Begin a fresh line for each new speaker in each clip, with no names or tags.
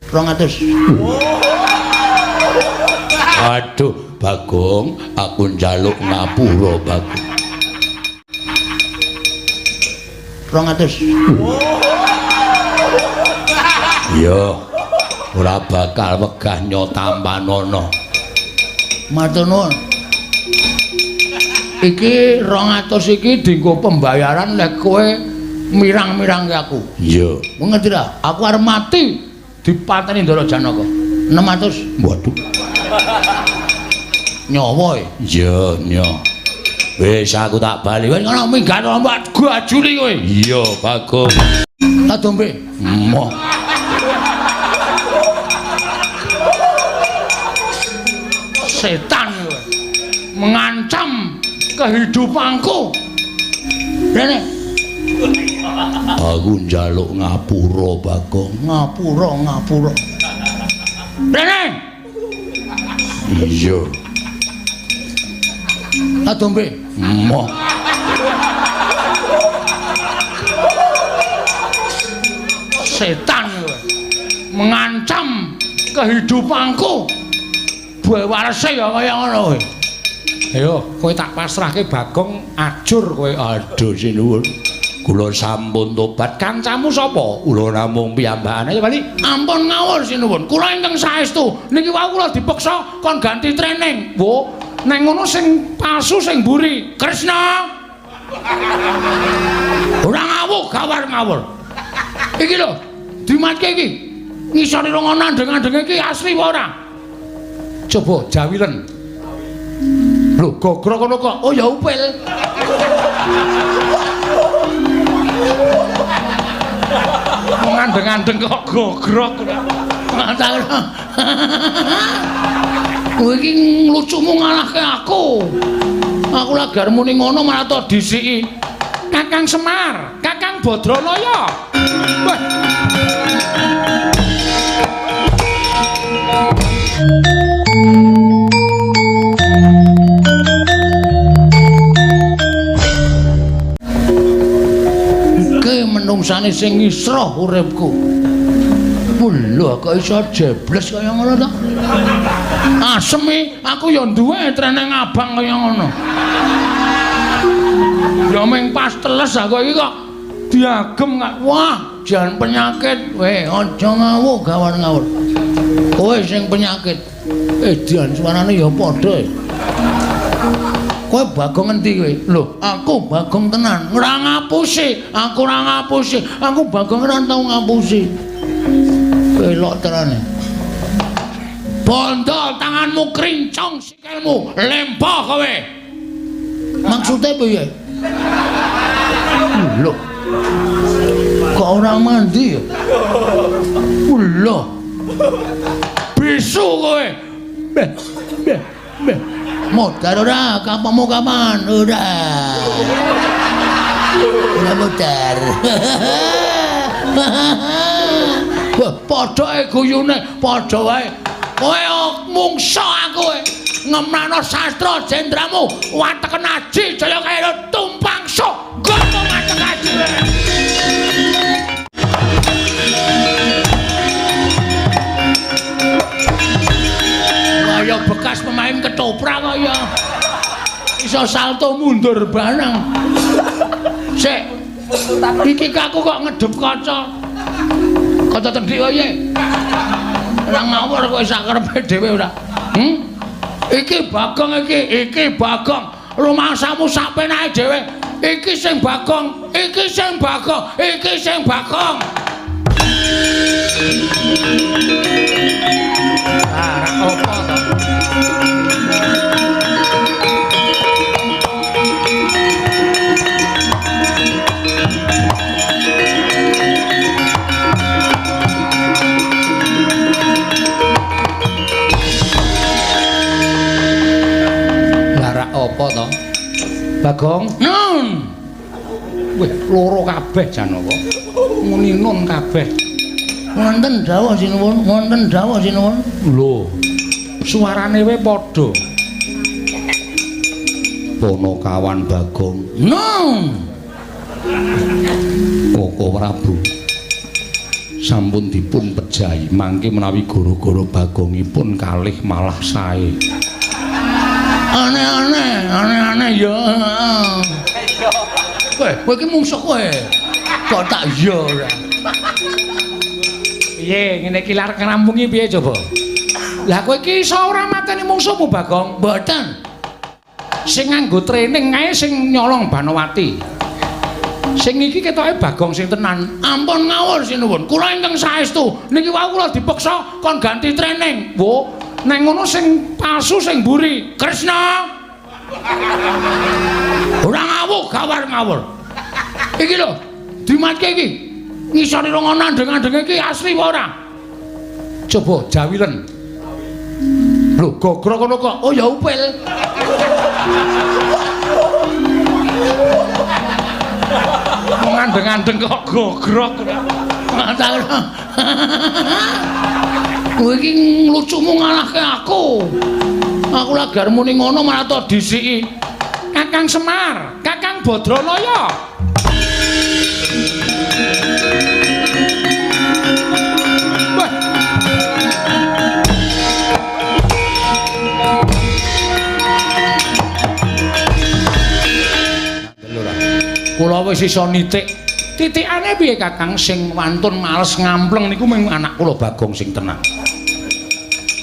200. Aduh, Bagong, aku njaluk ngapura, Bagong. 200. Iya. Ora bakal wegah nyotampanana. Matur nuwun. Iki 200 iki dienggo pembayaran nek kowe mirang-mirangke aku. Iya. Ngerti ra? Aku arep mati dipateni Ndara Janaka. 600. Waduh. Nyawa e. Iya, nya. Wis aku tak bali. Wis ngono minggat mbak gajuli kowe. Iya, Bagong. Tak dombe. Emoh. Setan kowe. Mengancam kehidupanku. Rene. Aku njaluk ngapura, Bagong. Ngapura, ngapura. Rene. Iya. Tak dombe. Emoh. Setan kowe. Mengancam kehidupanku. Buwe warese ya kaya ngono kowe.
Ayo, kowe tak pasrahke Bagong ajur kowe.
Aduh sinuwun. Kula sampun tobat.
Kancamu sapa?
Kula namung piyambakan.
Ayo bali. Ampun ngawur sinuwun. Kula ingkang saestu. Niki wau kula dipeksa kon ganti training. Wo, neng ngono sing palsu sing mburi.
Kresna. Ora ngawur, gawar ngawur. Iki lho, dimatke iki. Ngisore rong andeng-andeng iki asli apa ora?
Coba jawilen. Lho, gogrok ngono kok.
Oh ya upil.
Wong andeng-andeng kok gogrok.
Kowe iki lucumu ngalahke aku. Aku lagi arep muni ngono malah tok disiki.
Kakang Semar, Kakang Badranaya. Wah.
Iki menungsane sing ngisroh uripku. Lho kok iso jebles kaya ngono to? Asem iki, aku ya duwe treneng abang kaya ngono. Ya ming pas teles aku iki kok diagem kok. Wah, jan penyakit. Weh, aja ngawur gawar ngawur. Kowe sing penyakit. Dian suarane ya padha. Kowe Bagong endi kowe? Lho, aku Bagong tenan. Ora ngapusi, aku ora ngapusi. Aku Bagong ora tau ngapusi. Elok terane.
Bondo tanganmu krincong sikilmu, lempoh kowe.
Maksude piye? Lho. Kok ora mandi ya? Lho.
Bisu kowe. Beh, beh, beh.
Modar ora, kapamu kapan? Ora. Ora modar. Wah,
padha guyune, padha wae. Kowe mungsa aku kowe. Ngemrano sastra jendramu, wateken aji jaya kaya tumpang sok. Gono watek aji.
Kaya bekas pemain ketoprak kaya iso salto mundur barang. Sik. Iki aku kok ngedep kaca. Kaca tendhik wae. Ora ngawur kowe sak karepe dhewe ora. Iki Bagong iki, iki Bagong. Rumangsamu sak penake dhewe. Iki sing Bagong, iki sing Bagong, iki sing Bagong.
Ah, ra apa to? Apa to? Bagong?
Nun.
Wih, loro kabeh Janaka. Muni nun kabeh.
Wonten dawuh sinuwun, wonten dawuh sinuwun.
Lho. Suarane wae padha.
Ponokawan Bagong. Nun.
Koko Prabu.
Sampun dipun pejahi mangke menawi gara-gara bagongipun kalih malah sae. Aneh-aneh, aneh-aneh ya. Kowe, kowe iki mungsuh kowe. Kok tak iya ora.
Piye ngene iki lar ngrampungi piye coba? Lah kowe iki iso ora mateni mungsuhmu Bagong?
Mboten.
Sing nganggo training kae sing nyolong Banowati. Sing iki ketoke Bagong sing tenan.
Ampun ngawur sinuwun. Kula ingkang saestu. Niki wau kula dipeksa kon ganti training.
Wo, neng ngono sing palsu sing mburi.
Kresna. Ora ngawur, gawar ngawur. Iki lho, dimatke iki. Ngisore rong andeng-andenge iki asli apa ora?
Coba jawilen. Lho, gogrok ngono kok.
Oh ya upil.
Wong andeng-andeng kok gogrok.
Kowe iki nglucumu ngalahke aku. Aku lagi arep muni ngono malah to disiki.
Kakang Semar, Kakang Badranaya. Wah. Kula wis iso nitik. Titikane piye Kakang
sing wantun males ngampleng niku mung anak kula Bagong sing tenang.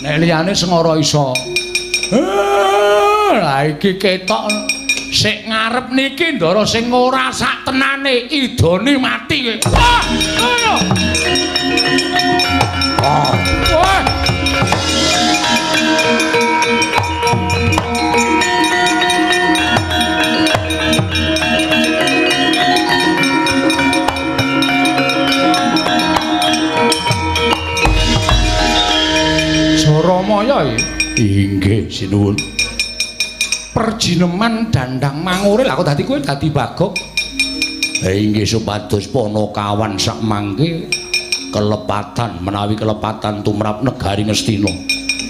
Nek liyane sengara iso. Lah iki ketok sik ngarep niki ndara sing ora sak tenane idone mati kowe. Wah, ngono. Wah. Jaramaya iki.
Inggih sinuwun.
Perjineman dandang mangure lha kok dadi kowe dadi Bagong.
Inggih supados Panakawan sak mangke kelepatan menawi kelepatan tumrap negari Ngastina.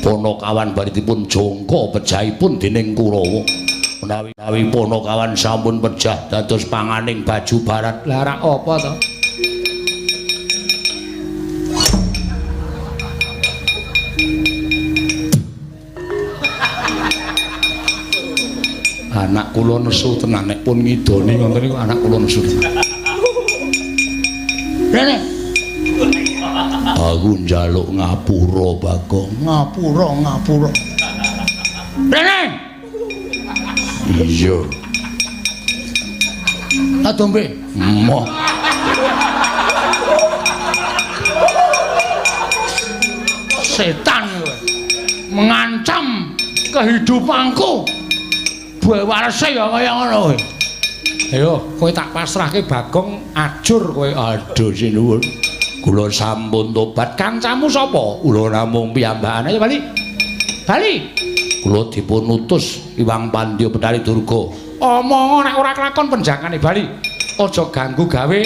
Panakawan bari dipun jangka pejahipun dening Kurawa. Menawi Panakawan sampun pejah dados panganing baju barat.
Lah rak apa to?
Anak kula nesu tenan nek pun ngidoni ngoten niku anak kula nesu tenan. Rene. Aku njaluk ngapura Bagong, ngapura ngapura. Rene. Iya. Tak dombe. Moh.
Setan kowe. Mengancam kehidupanku. Buwe warese ya kaya ngono kowe. Ayo, kowe tak pasrahke Bagong ajur kowe.
Aduh sinuwun. Kula sampun tobat.
Kancamu sapa?
Kula namung piyambakane.
Ayo bali. Bali.
Kula dipun utus Iwang Pandya Betari Durga.
Omong nek ora kelakon penjakane bali. Aja ganggu gawe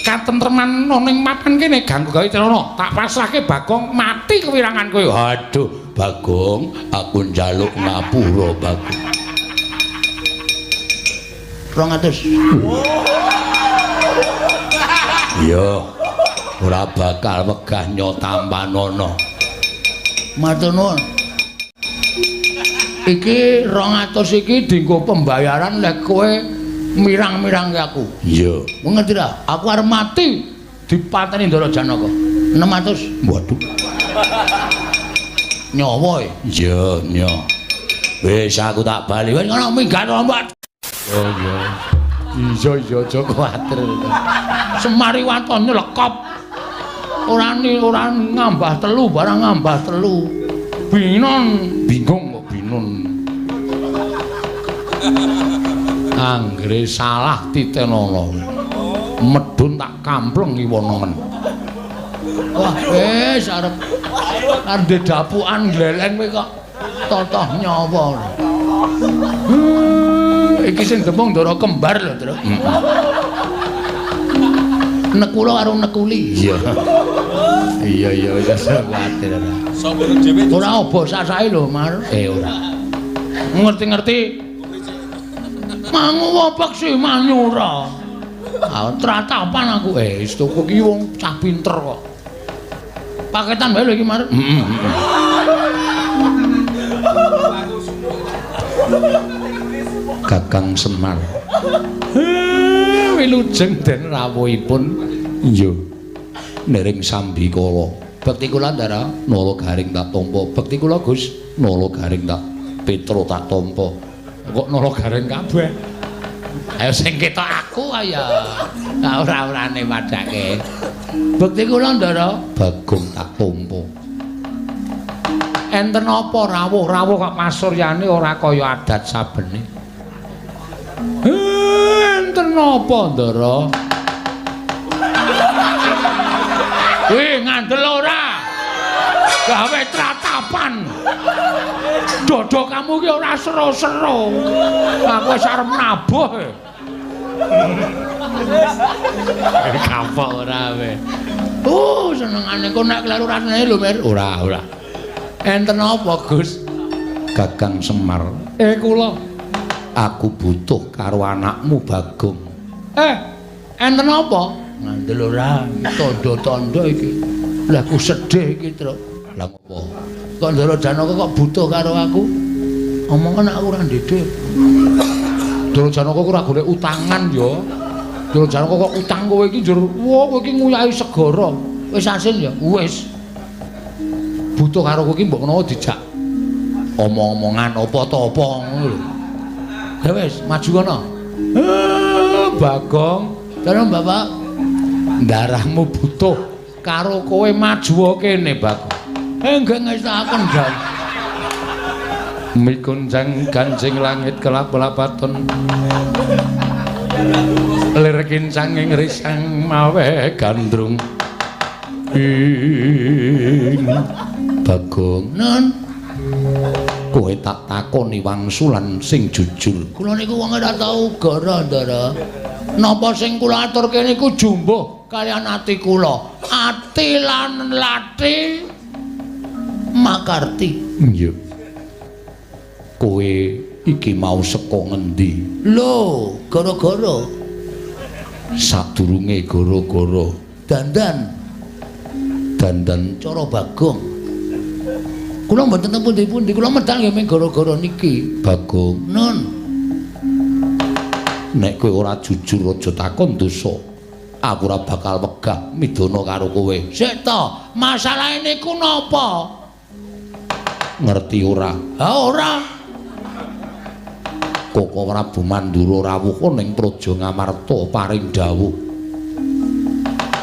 katentreman ning mapan kene, ganggu gawe celana. Tak pasrahke Bagong mati kewirangan kowe.
Aduh Bagong, aku njaluk ngapura Bagong. 200. Iya, ora bakal wegah nyotampanana. Matur nuwun. Iki 200 iki dienggo pembayaran lek kowe mirang-mirangke aku. Iya. Ngerti ra? Aku arep mati dipateni Ndara Janaka. 600. Waduh. Nyawa e. Iya, nya. Wis aku tak bali. Wis ngono minggat lombok.
Oh iya. Iya iya aja kuwatir.
Semari waton nyelekop. Ora ora ngambah telu barang ngambah telu. Binon
bingung kok binon. Anggere salah titenono. Medun tak kampleng iwonoen.
Wah, wis arep arep dapukan gleleng kowe kok totoh nyawa. Iki sing demung Ndara kembar lho, Tru. Nekula karo nekuli.
Iya. Iya iya wis kuwatir.
Ora obo sasake lho, Mar.
Ora.
Ngerti-ngerti. Mangu peksi manyura. Ah, tratapan aku. Wis tuku ki wong cah pinter kok. Paketan wae lho iki, Mar. Heeh. Kakang Semar. Wilujeng den rawuhipun. Iya. Nering sambikala. Bekti kula Ndara, nala garing tak tampa. Bekti kula Gus, nala garing tak Petro tak tampa. Kok nala garing kabeh? Ayo sing ketok aku ayo. Ora-orane padake. Bekti kula Ndara, Bagong tak tampa. Enten apa rawuh-rawuh kok pasuryane ora kaya adat sabene. Enten apa Ndara? Wih, ngandel ora? Gawe tratapan. Dodo kamu ki ora seru-seru. Aku wis arep nabuh. Kapok ora kowe. Senengane kok nek kleru rasane lho, Mir. Ora, ora. Enten apa, Gus? Kakang Semar. Kula aku butuh karo anakmu Bagong. Enten apa? Ngandel ora, tandha-tandha iki. Lah aku sedih iki, Truk. Lah ngopo? Kok Ndara Janaka kok butuh karo aku? Omongan aku ora ndhedhe. Ndara Janaka ora golek utangan ya. Ndara Janaka kok utang kowe iki njur, wah kowe iki nguyahi segara. Wis asin ya? Wis. Butuh karo kowe iki mbok menawa dijak omong-omongan apa ta apa ngono lho. Ya wis, maju kono. Bagong, dalem Bapak. Darahmu butuh karo kowe maju kene, Bagong. Nggih ngestakaken, Jan. Mikunjang ganjing langit kelap-lapaton. Lir kincang ing risang mawe gandrung. Ing Bagong, nun. Kowe tak takoni wangsulan sing jujur. Kula niku wong ora tau gara, Ndara. Napa sing kula aturke niku jumbuh kaliyan ati kula. Ati lan lati makarti. Iya. Kowe iki mau saka ngendi? Lho, gara-gara. Sadurunge gara-gara dandan. Dandan cara Bagong. Kula mboten teng pundi-pundi, kula medal nggih mung gara-gara niki. Bagong, nun. Nek kowe ora jujur aja takon dosa. Aku ora bakal wegah midana karo kowe. Sik to, masalahe niku napa? Ngerti ora? Ha ora. Koko Prabu Mandura rawuh ning Praja Ngamarta paring dawuh.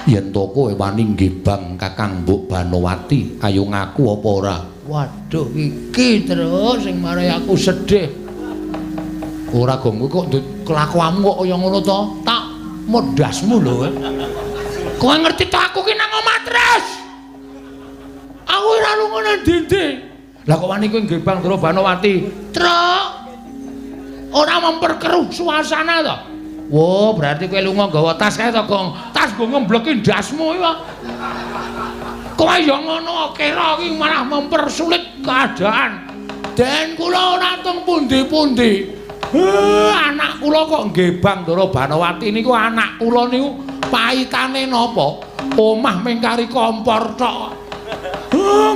Yen to kowe wani nggebang Kakang Mbok Banowati, ayo ngaku apa ora? Waduh, iki terus sing marai aku sedih. Ora gong kowe kok kelakuanmu kok kaya ngono to? Tak modasmu lho kowe. Kowe ngerti to aku ki nang omah terus. Aku ora lunga nang ndi-ndi. Lah kok wani kowe nggebang Ndara Banowati? Truk. Ora memperkeruh suasana to. Wo, berarti kowe lunga nggawa tas kae to, Gong. Tas nggo ngembleki ndasmu iki kok. Kowe ya ngono kira iki malah mempersulit keadaan. Den kula ora teng pundi-pundi. Anak kula kok nggebang Ndara Banowati niku anak kula niku paitane napa? Omah mengkari kompor tok.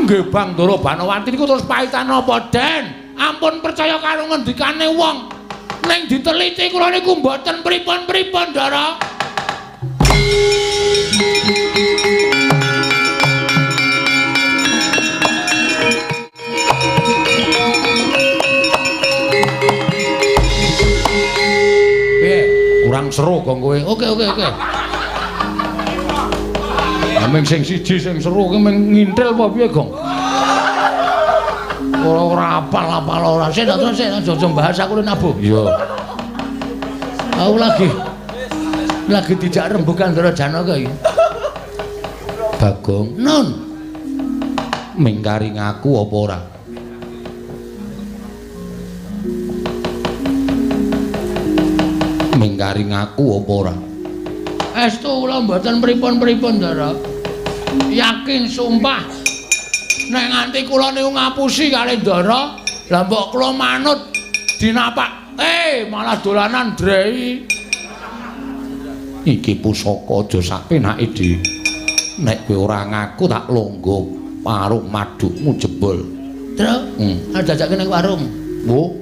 Nggebang Ndara Banowati niku terus paitane napa, Den? Ampun percaya karo ngendikane wong. Ning diteliti kula niku mboten pripun-pripun, Ndara. Piye? Kurang seru kok kowe. Oke, oke, oke. Ming sing siji sing seru ki ming ngintil apa piye, Gong? Ora apal-apal ora. Sik terus sik aja bahas aku nabuh. Iya. Aku lagi dijak rembugan Ndara Janaka iki. Bagong, nun. Mingkari ngaku apa ora? Mingkari ngaku apa ora? Estu kula mboten pripun-pripun, Ndara. Yakin sumpah. Nek nganti kula niku ngapusi kali Ndara, lah mbok kula manut dinapak. Malah dolanan drei.
Iki pusaka aja sak penake dhewe. Nek kowe ora ngaku tak longgo warung madukmu jebol.
Truk, arep dajake ning warung.
Wo.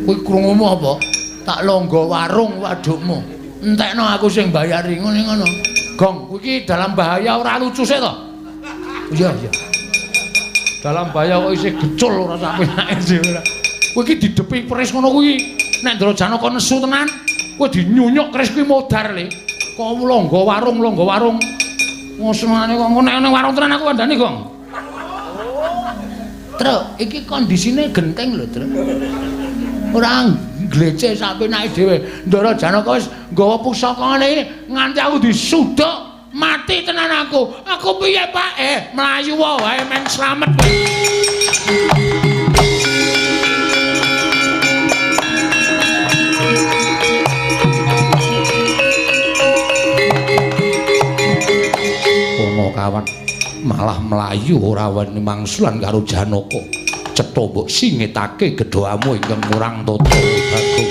Kuwi krungumu apa? Tak longgo warung wadukmu. Entekno aku sing bayari ngene ngono.
Gong, kowe iki dalam bahaya ora lucu sik to?
Iya, iya.
Dalam bahaya kok isih gecul ora sak penake dhewe ora. Kowe iki didepi keris ngono kuwi. Nek Ndara Janaka nesu tenan, kowe dinyunyuk keris kuwi modar le. Kok longgo warung, longgo warung. Ngosenane kok nek nang warung tenan aku kandhani, Gong.
Truk, iki kondisine genting lho, Truk. Ora glece
sak penake dhewe. Ndara Janaka wis nggawa pusaka ngene iki nganti aku disuduk mati tenan aku. Aku piye, Pak? Mlayu wae men slamet kowe. Kono kawan malah mlayu ora wani mangsulan karo Janaka. Cetha mbok singitake gedhamu ingkang murang tata Bagong.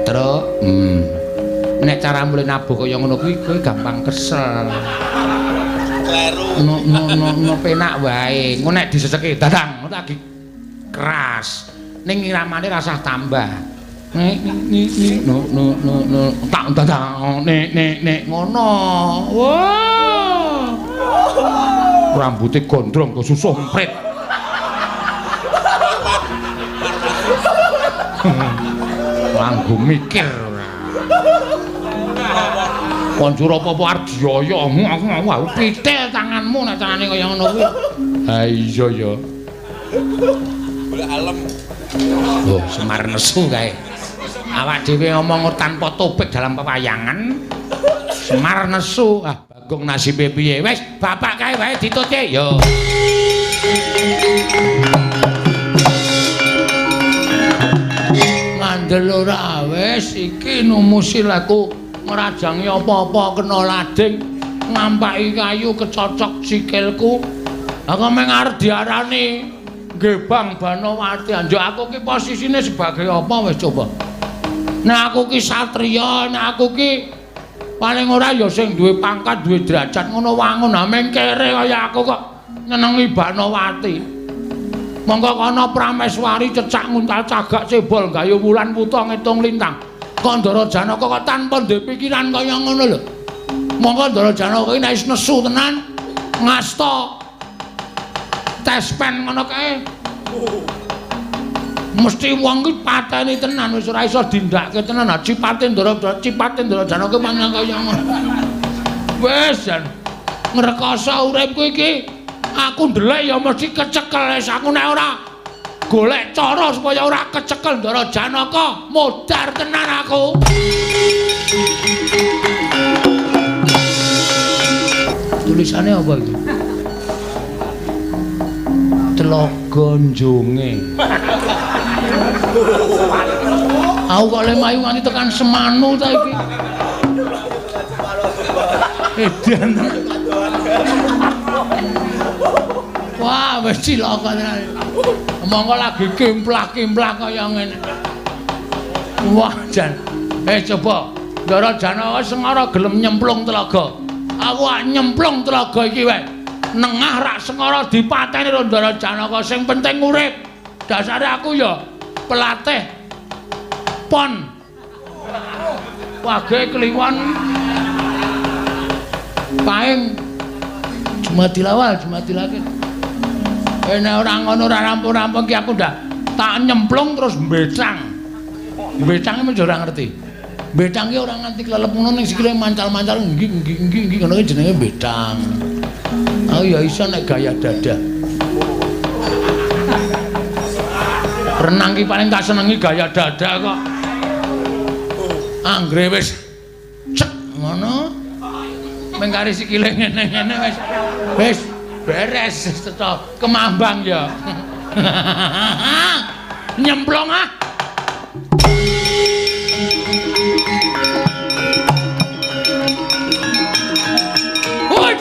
Truk, nek cara mulih nabuh kaya ngono kuwi kowe gampang kesel.
Kleru.
No no no, no penak wae. Engko nek diseseki dadang lagi keras. Ning iramane rasah tambah. Nek ni ni no no no no tak dadang nek nek nek ngono. Wah. Rambute gondrong kok susuh emprit. Langgo mikir ora. Konjur apa-apa arep dioyo aku pitil tanganmu nek carane kaya ngono kuwi. Ha iya ya.
Golek alem.
Oh, Semar nesu kae. Awak dhewe ngomong tanpa topik dalam pewayangan. Semar nesu. Ah, Bagong nasibe piye? Wis, bapak kae wae ditutke. Yo.
Ngandel ora wis iki numusi laku ngrajangi apa-apa kena lading ngampaki kayu kecocok sikilku. Aku meng arep diarani Gebang Banowati. Anjuk aku ki posisine sebagai apa wis coba. Nek aku ki satriya, nek aku ki paling ora ya sing duwe pangkat, duwe derajat ngono wangun. Ha meng kere kaya aku kok nyenengi Banowati. Mongko kono Prameswari cecak nguntal cagak cebol gayu wulan wuta ngitung lintang. Kok Ndara Janaka kok tanpa ndek pikiran kaya ngono lho. Mongko Ndara Janaka iki nek wis nesu tenan ngasta tespen ngono kae. Mesti wong ki pateni tenan wis ora iso dindake tenan. Ha cipate Ndara cipate Ndara Janaka mangan kaya ngono. Wis jan ngrekoso uripku iki. Aku ndelek ya mesti kecekel wis aku nek ora golek cara supaya ora kecekel Ndara Janaka modar tenan aku.
Tulisane apa iki? Telaga Njonge.
Aku kok le mayu nganti tekan Semanu ta iki. Edan. Wah, wis cilaka tenan. Mongko lagi kimplah-kimplah kaya ngene. Wah, jan. Coba Ndara Janaka sengara gelem nyemplung telaga. Aku ak nyemplung telaga iki wae. Nengah rak sengara dipateni karo Ndara Janaka, sing penting urip. Dasare aku ya pelatih pon. Wage kliwon paing Jumadilawal, Jumadilakir. Nek ora ngono ora rampung-rampung ki aku ndak tak nyemplung terus mbecang. Mbecang iki ora ngerti. Mbecang ki ora nganti klelep ngono ning sikile mancal-mancal nggih nggih nggih nggih ngono ki jenenge mbecang. Aku ya iso nek gaya dada. Renang ki paling tak senengi gaya dada kok. Anggere wis cek ngono. Mengkari sikile ngene-ngene wis. Wis beres cetha kemambang ya. Nyemplung ah. Woi.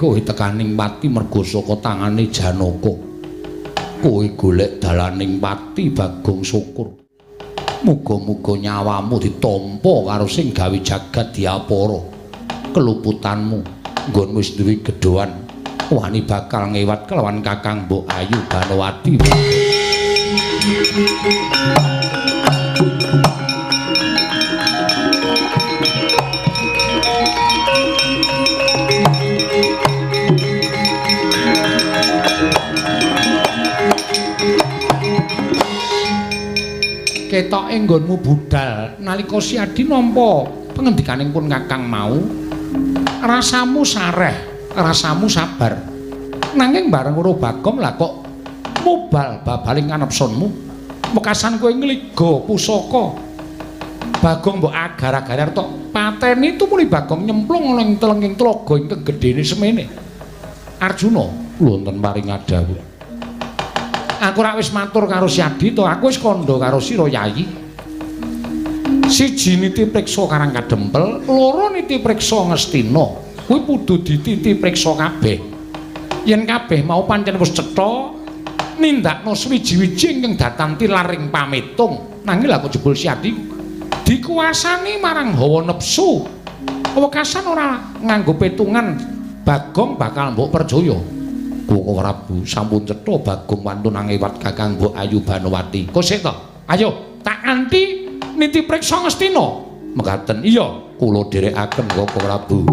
kowe tekaning pati mergo saka tangane Janaka. Kowe golek dalaning pati Bagong Syukur. Muga-muga nyawamu ditampa karo sing gawe jagat diapara. Keluputanmu nggon wis duwe gedhoan wani bakal ngewat kelawan Kakang Mbok Ayu Banowati. Ketoke nggonmu budal nalika Siadi nampa pengendikaning pun Kakang mau, rasamu sareh, rasamu sabar. Nanging bareng weruh Bagong lah kok mubal babaling kanepsonmu. Wekasan kowe ngliga pusaka. Bagong mbok agar-agar tok pateni tumuli Bagong nyemplung ana ing telenging tlaga ingkang gedene semene. Arjuna wonten paring dawuh. Aku rak wis matur karo Siadi to, aku wis kandha karo sira Yayi. Siji niti priksa Karang Kadempel, loro niti priksa Ngastina. Kuwi kudu dititi priksa kabeh. Yen kabeh mau pancen wis cetha nindakno swiji-wiji ingkang datan tilar ing pametung. Nanging lha kok jebul Siadi dikuasani marang hawa nepsu. Wekasan ora nganggo petungan Bagong bakal mbok percaya. Koko Prabu sampun cetha Bagong wantun angewat Kakang Mbok Ayu Banowati. Kosek to? Ayo, tak anti niti priksa Ngastina. Mekaten. Iya, kula dherekaken Koko Prabu.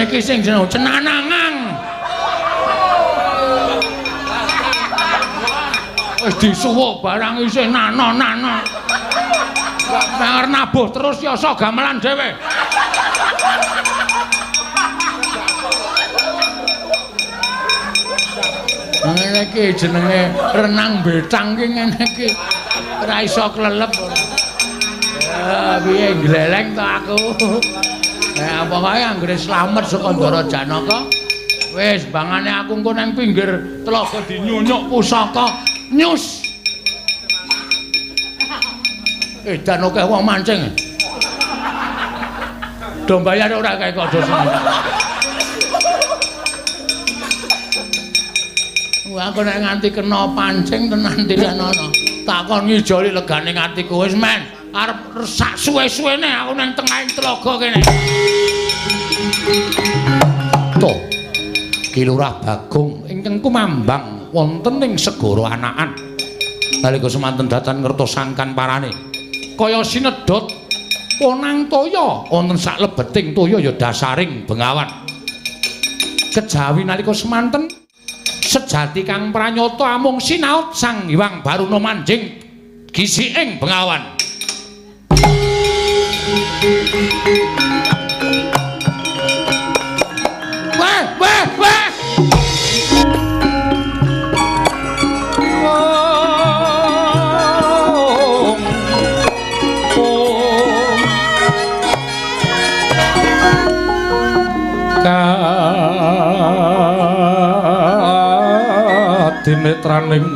Iki sing jeneng cenanangan. Wis disuwuk barang isih nano-nano. Gak nabuh terus yasa gamelan dhewe. Ngene iki jenenge renang betang ki ngene iki. Ora iso klelep. Ya piye gleleng to aku. Nah, pokoke anggere slamet saka Ndara Janaka, wis bangane aku engko nang pinggir telaga dinyunyuk pusaka nyus. Edan akeh wong mancing. Do bayar ora kae kok do seneng. Wah, aku nek nganti kena pancing tenan tilanono. Takon ngijoli legane atiku wis men. Arep sak suwe-suwene aku nang tengahing telaga kene. Tuh. Ki Lurah Bagong ingkang kumambang wonten ing segara Anakan. Nalika semanten datan ngertos sangkan parane. Kaya sinedhot ponang toya wonten sak lebeting toya ya dasaring bengawan. Kejawi nalika semanten sejati kang pranyata amung sinaut Sang Hyang Baruna manjing gisiking bengawan. Weh, weh, weh.
Om, om. Kadinetraning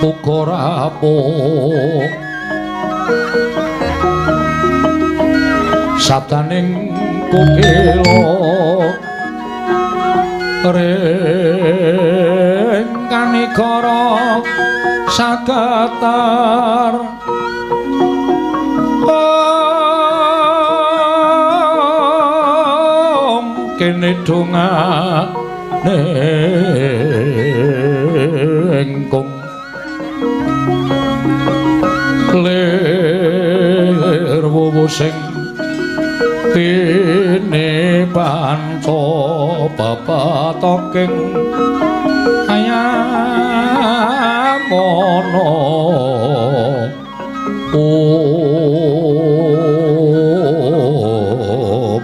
uga rapuh. Sabdaning kukila ring kanigara sagatar om kene dongane kung lir wuwu sing tine panca bapatoking ayamono om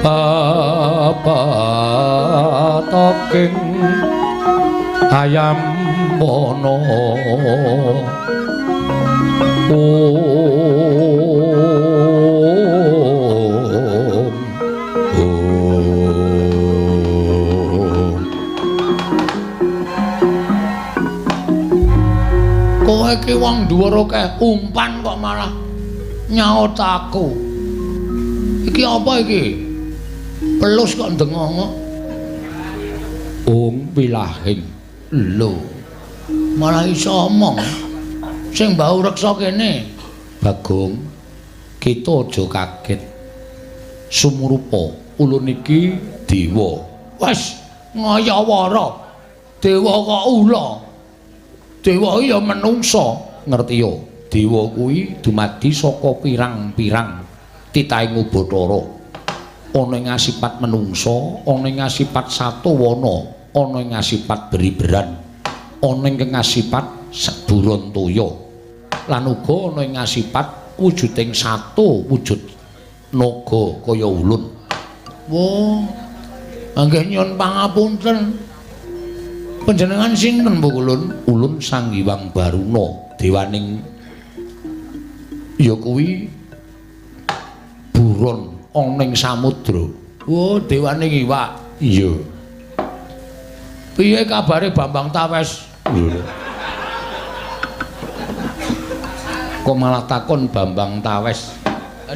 bapatoking ayamono om. Kowe iki wong dhuwur akeh umpan kok malah nyaut aku. Iki apa iki? Pelus kok ndengongok. Ung wilahing. Lho. Malah iso omong. Sing mbau reksa kene. Bagong, kita aja kaget. Sumurupa ulun iki dewa. Wes ngayawara. Dewa kok ula. Dewa ya menungsa, ngerti ya? Dewa kuwi dumadi saka pirang-pirang titahing Bathara. Ana ing asipat menungsa, ana ing asipat satawana, ana ing asipat beriberan, ana ing asipat seburan toya. Lan uga ana ing asipat wujuding sato wujud naga kaya ulun. Wah, nggih nyuwun pangapunten. Panjenengan sinten Bu Ulun? Ulun Sang Hyang Baruna, dewaning ya kuwi buron ana ing samudra. Oh, dewaning iwak. Iya. Piye kabare Bambang Tawes? Lho. Kok malah takon Bambang Tawes?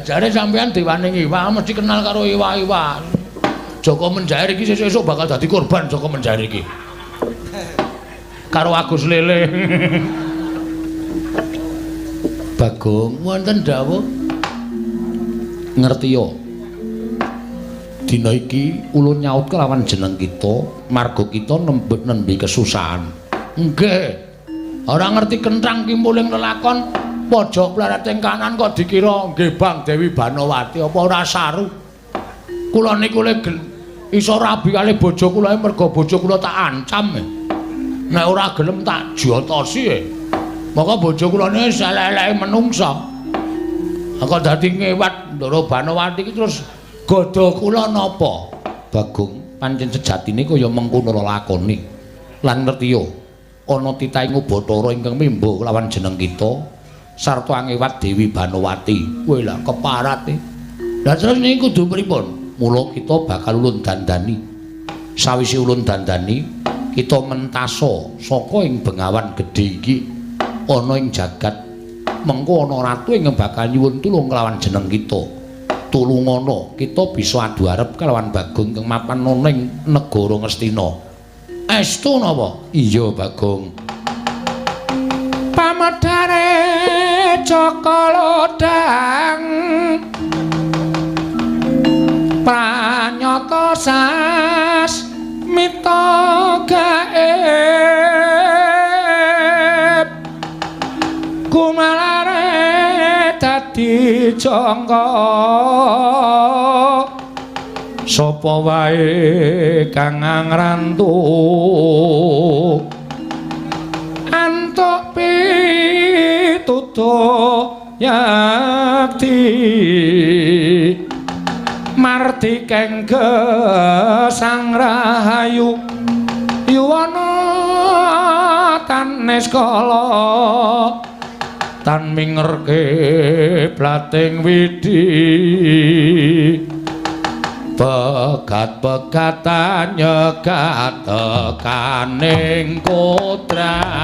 Jare sampean dewaning iwak mesti kenal karo iwak-iwak. Joko Menjair iki sesuk-esuk bakal dadi korban Joko Menjair iki. Karo Agus Lele. Bagong, wonten dawuh. Ngerti ya? Dina iki ulun nyaut kelawan jeneng kita, marga kita nembe kesusahan. Nggih. Ora ngerti kenthang kimpuling lelakon pojok pleret ing kanan kok dikira nggih Bang Dewi Banowati apa ora saru. Kula niku le iso rabi kali bojo kula merga bojo kula tak ancam. Nek ora gelem tak jotosi. Maka bojo kula niki elek-eleke menungsa. Kok dadi ngewat Ndara Banowati iki terus godha kula napa? Bagong, pancen sejatine kaya mengkono lelakone. Lan ngerti yo, ana titahing Bathara ingkang mimba kelawan jeneng kita sarta angewat Dewi Banowati. Kowe lah keparat e. Lah terus niki kudu pripun? Mula kita bakal ulun dandani. Sawise ulun dandani, kita mentasa saka ing bengawan gedhe iki ana ing jagat. Mengko ana ratu ingkang bakal nyuwun tulung kelawan jeneng kita. Tulungana kita bisa adu arep kelawan Bagong ingkang mapan ana ing negara Ngastina. Estu napa? Iya, Bagong.
Pamedare Jaka Lodhang pranyata sasmita gaib kumalare dadi jangka sapa wae kang ngrantu antuk pitutuh yakti mardikeng gesang rahayu yuwana tan niskala tan mingerke blating widhi pegat-pegatan nyegat tekaning kodrat.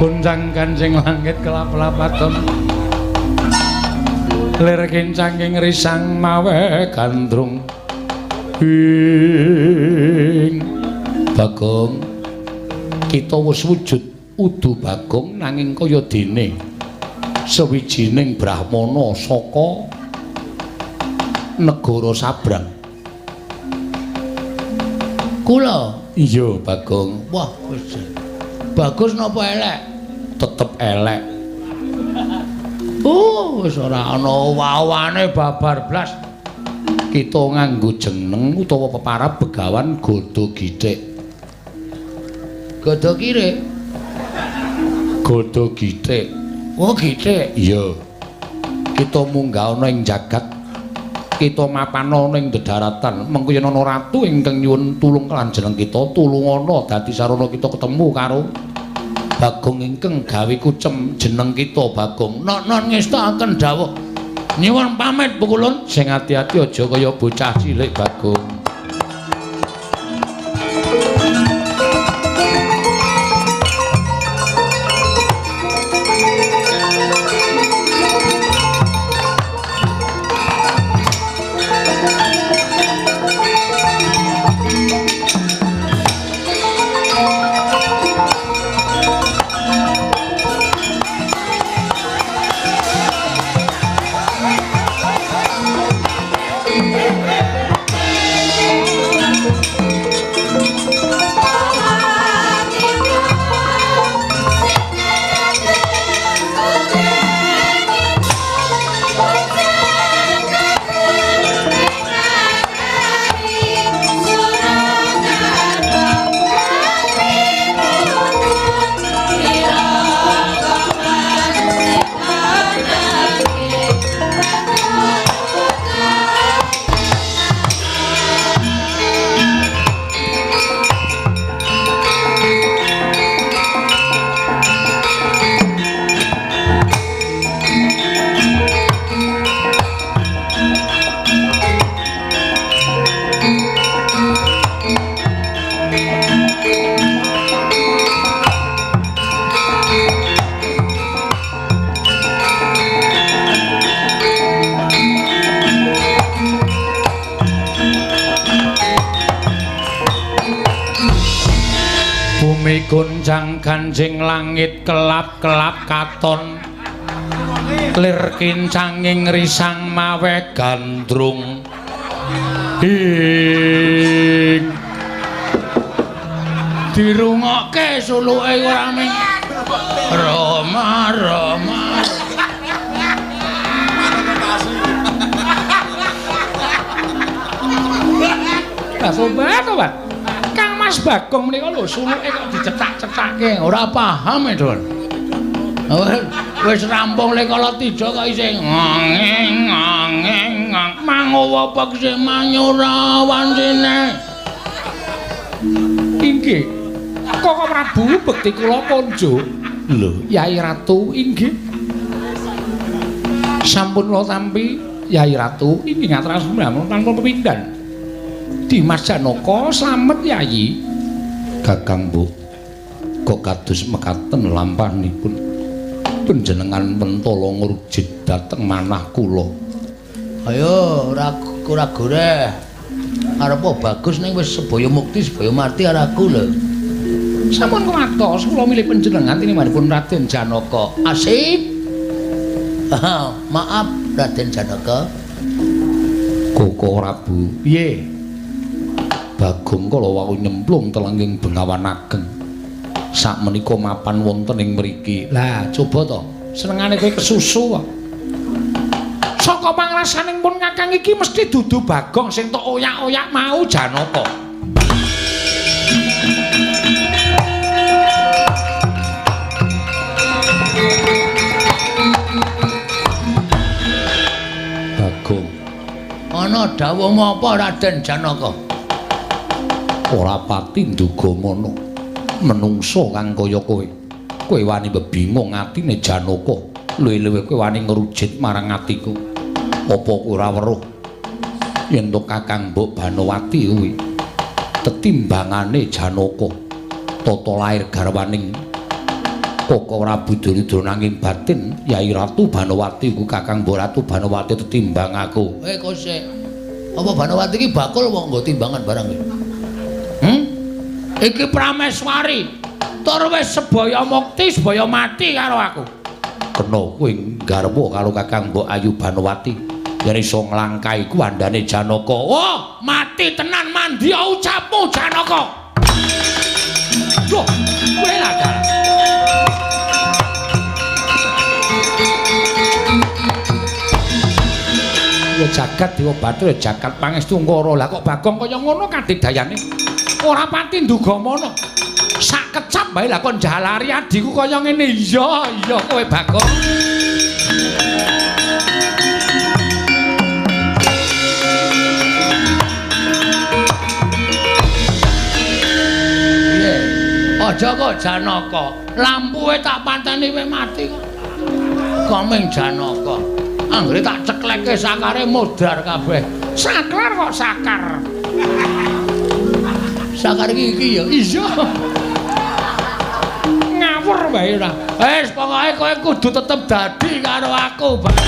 Goncang kancing langit kelap-lapaton lir kincanging risang mawe gandrung ing Bagong. Kita wis wujud udu Bagong nanging kaya dene sewijining brahmana saka negara sabrang.
Kula? Iya, Bagong. Wah, wis. Bagus napa elek? Tetep elek. Oh, wis ora ana wawane babar blas. Kita nganggo jeneng utawa peparab Begawan Godo Githik. Godo kirik. Godo Githik. Oh, githik. Iya. Kita munggah ana ing jagat. Kita mapan ana ing dedaratan. Mengko yen ana ratu ingkang nyuwun tulung lan jeneng kita, tulungana dadi sarana kita ketemu karo Bagong ingkang gawe kucem jeneng kita Bagong. Non ngestakaken dawuh. Nyuwun pamit Pukulun, sing ati-ati aja kaya bocah cilik Bagong. Goncang ganjing langit kelap-kelap katon lir kincanging risang mawe gandrung ing dirungokke suluke ora ming Roma Roma. Sobat sobat Kang Mas Bagong menika lho suluke kok dicetak-cetake ora paham e, Don. Wis rampung le kala tija kok isih ngeng ngeng mangowo pekse manyura wancine. Inggih. Koko Prabu bekti kula konjo. Lho, Yai Ratu inggih. Sampun kula tampi Yai Ratu inggih ngaturaken tanpa pepindhan. Dimas Janaka slamet Yayi. Kakang Bu, kok kados mekaten lampahanipun panjenengan mentala ngrujit dhateng manah kula. Ayo ora ora goreh. Arepa bagus ning wis sebaya mukti sebaya mati karo aku lho. Sampun kuwatos kula milih panjenengan tinimanipun Raden Janaka. Asip. Maaf Raden Janaka. Koko Prabu. Piye? Bagong kala wau nyemplung telenging Bengawan Ageng. Sakmenika mapan wonten ing mriki. Lah, coba to. Senengane kowe kesusu kok. Saka pangrasaning pun Kakang iki mesti dudu Bagong sing tok oyak-oyak mau Janaka. Bagong. Ana dawuhmu apa Raden Janaka? Ora pati nduga ngono. Menungso kang kaya kowe. Kowe wani bebingung atine Janaka. Luwih-luwih kowe wani ngrujit marang atiku. Apa ora weruh yen to Kakang Mbok Banowati kuwi tetimbangane Janaka tata lair garwaning Koko Prabu Duryudana nanging batin Yai Ratu Banowati ku Kakang Mbok Ratu Banowati tetimbang aku. Kok sik. Apa Banowati iki bakul wong nggo timbangan barang iki? Iki Prameswari. Tur wis sebaya mukti sebaya mati karo aku. Kena kowe nggarwa karo Kakang Mbok Ayu Banowati.
Yen iso nglangkai kuwandane Janaka. Wah, mati tenan mandya ucapmu Janaka. Duh, kowe lah dalah. Ya jagat Dewa Bathara, ya jagat pangestu Ngara. Lah kok Bagong kaya ngono kadidayane? Ora pati ndugamana. Sak kecap wae lah kok njalari adhiku kaya ngene. Iya, iya kowe Bagong. Piye? Aja kok Janaka. Lampuwe tak pateni kowe mati kok. Komeng Janaka. Anggere tak cekleke sakare modar kabeh. Saklar kok sakar. Sakar iki iki ya. Iya. Ngawur wae ora. Wis pokoke kowe kudu tetep dadi karo aku, Bang.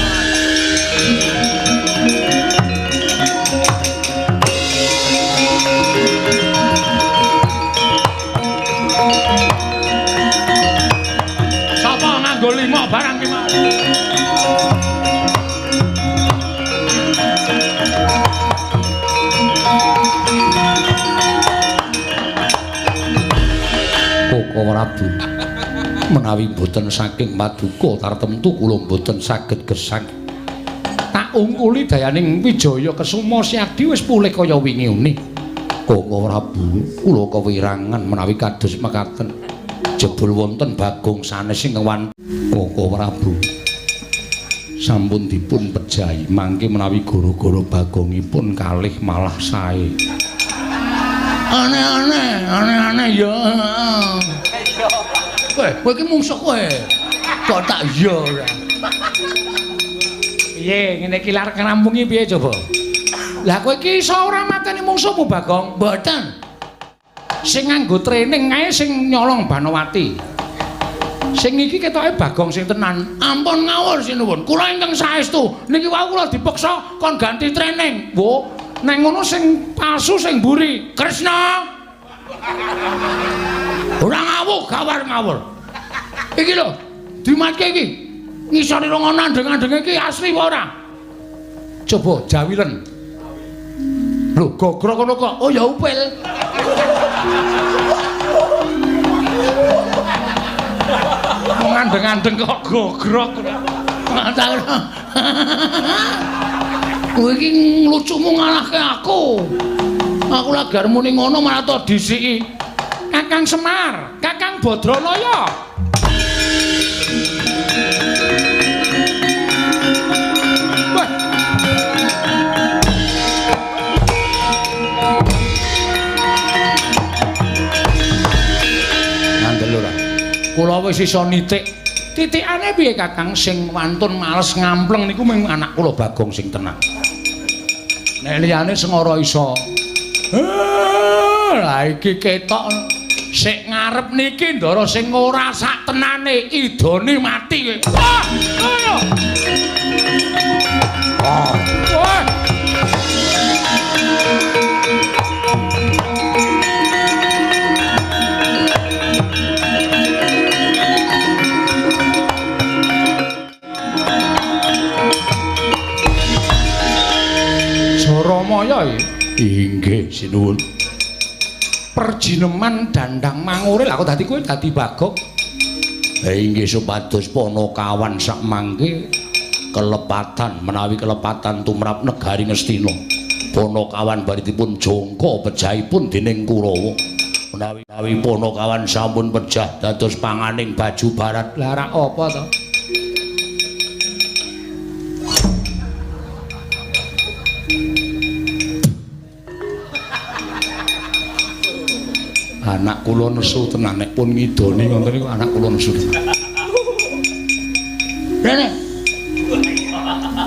Sapa nganggo lima barang ki mau? Koko Prabu, menawi mboten saking paduka tartemtu kula mboten saged gesang. Tak ungkuli dayaning Wijaya Kesuma Siadi wis pulih kaya wingi uni. Koko Prabu, kula kewirangan menawi kados mekaten. Jebul wonten Bagong sanes ingkang wan. Koko Prabu, sampun dipun pejahi mangke menawi gara-gara Bagongipun kalih malah sae. Aneh-aneh, aneh-aneh ya. Kowe, kowe iki mungsuh kowe. Kok tak iya ora. Piye ngene iki lar ngrampungi piye coba? Lah kowe iki iso ora mateni mungsuhmu Bagong? Mboten. Sing nganggo training kae sing nyolong Banowati. Sing iki ketoke Bagong sing tenan. Ampun ngawur sinuwun. Kula ingkang saestu. Niki wau kula dipeksa kon ganti training. Wo, neng ngono sing palsu sing mburi. Kresna. Ora ngawur, gawar ngawur. Iki lho, dimatke iki. Ngisore rong andeng-andenge iki asli apa ora? Coba jawilen. Lho, gogrok ngono kok. Oh ya upil. Wong andeng-andeng kok gogrok. Kowe iki nglucumu ngalahke aku. Aku lagi arep muni ngono malah to disiki. Kakang Semar, Kakang Badranaya. Wah. Ngandel ora? Kula wis iso nitik. Titikane piye Kakang sing wantun males ngampleng niku mung anak kula Bagong sing tenang. Nek liyane sengara iso. Lah iki ketok sik ngarep niki ndara sing ora sak tenane idone mati kowe. Wah, ngono. Wah. Jaramaya iki. Inggih sinuwun. Perjineman dandang mangure lha kok dadi kowe dadi Bagong. Inggih supados Panakawan sakmangke kelepatan menawi kelepatan tumrap negari Ngastina. Panakawan baritipun jongko pejahipun dening Kurawa. Menawi Panakawan sampun pejah dados panganing baju barat. Lah rak apa to? Anak kula nesu tenan nek pun ngidoni ngoten niku anak kula nesu. Rene.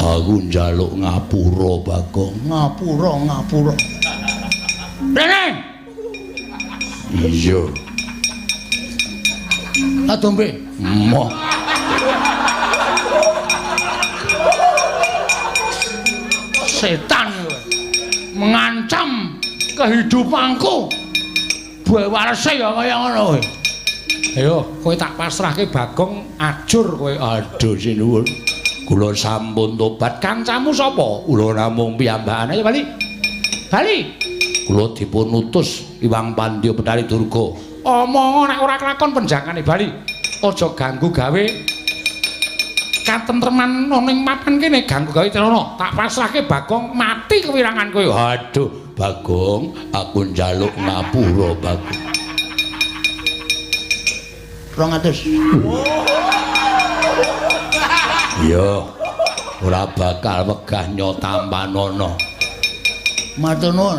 Aku njaluk ngapura Bagong. Ngapura, ngapura. Rene. Iya. Adombe. Moh. Setan kowe. Mengancam kehidupanku. Buah warese ya kaya ngono kowe. Ayo, kowe tak pasrahke Bagong ajur kowe. Aduh sinuwun. Kula sampun tobat. Kancamu sapa? Kula namung piyambakan. Ayo bali. Bali. Kula dipun utus Iwang Pandya Betari Durga. Omong nek ora kelakon penjakane bali. Aja ganggu gawe katentreman ana ing papan kene, ganggu gawe celana. Tak pasrahke Bagong mati kewirangan kowe. Aduh, Bagong, aku njaluk ngapura, Bagong.
200.
Iya. Ora bakal wegah nyotampanana.
Matur nuwun.